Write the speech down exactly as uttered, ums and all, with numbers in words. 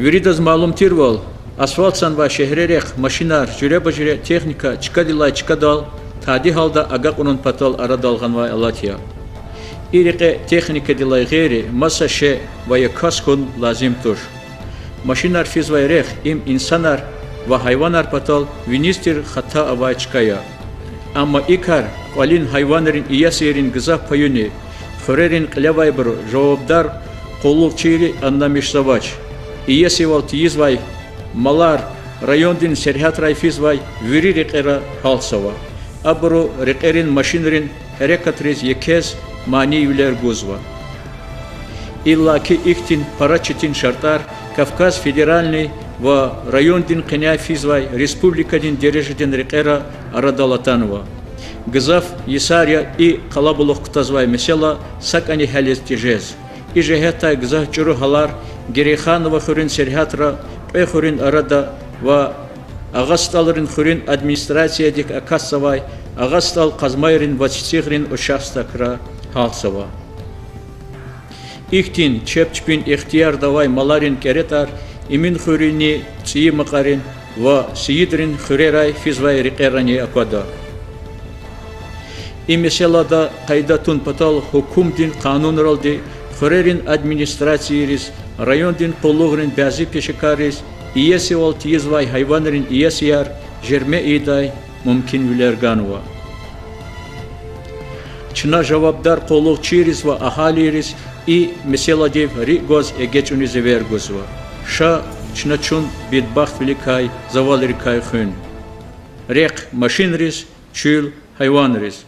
Виридаз малум тирвал, асфальтзавай шегьрерихъ машинар, жуьреба-жуьре техника чкадилай чкадал тади гьалда агакьунин патал арадал гъанвай алат я. И рекье техникадилай гъейри маса шей ва я кас хьун лазим туш. Машинар физвай рехъ им инсанар ва гьайванар патал виниз тир хата авай чка я. Амма и кар кӀвалин гьайванрин иесийрин гзаф паюни, хуьрерин кьилевайбуру жавабдар къуллугъчийри аннамишзавач. Иесивал тийизвай малар райондин сергьятрай физвай вири рекьера гьалтзава. Абуру рекьерин машинрин гьерекатриз екез манийвилер гузва. Иллаки ихьтин пара четин шартӀар Кавказ федеральный ва райондин къеняй физвай республикадин дережадин рекьера арадал атанва. Гзаф йисар я и къалабулух кутазвай месэла сакӀани гьялиз тежез. И жигьетдай гзаф чӀуру гьалар Герейханово хуьруьн сергьятра, Кьве хуьруьн арада ва Агъа СтӀалрин хуьруьн администрациядик акатзавай Агъа СтӀал Къазмайрин ва Цицигърин участокра гьалтзава. Ихьтин чеб чпин ихтиярда авай маларин кӀеретӀар Эминхуьруьнни ЦӀийи Макьарин ва Сийидрин хуьрерай физвай рекьерани аквада. И месэлада къайда тун патал гьукумдин къанунралди хуьрерин администрацийриз, райондин къуллугърин бязи пешекарриз иесивал тийизвай гьайванрин иесияр жерьме ийидай мумкинвилер ганва. Чна жавабдар къуллугъчийриз ва агьалийриз и месэладив рикӀ гваз эгечӀуниз эвер гузва. Ша чна чун бедбахтвиликай, завалрикай хуьн. Рехъ машинриз, чуьл гьайванриз.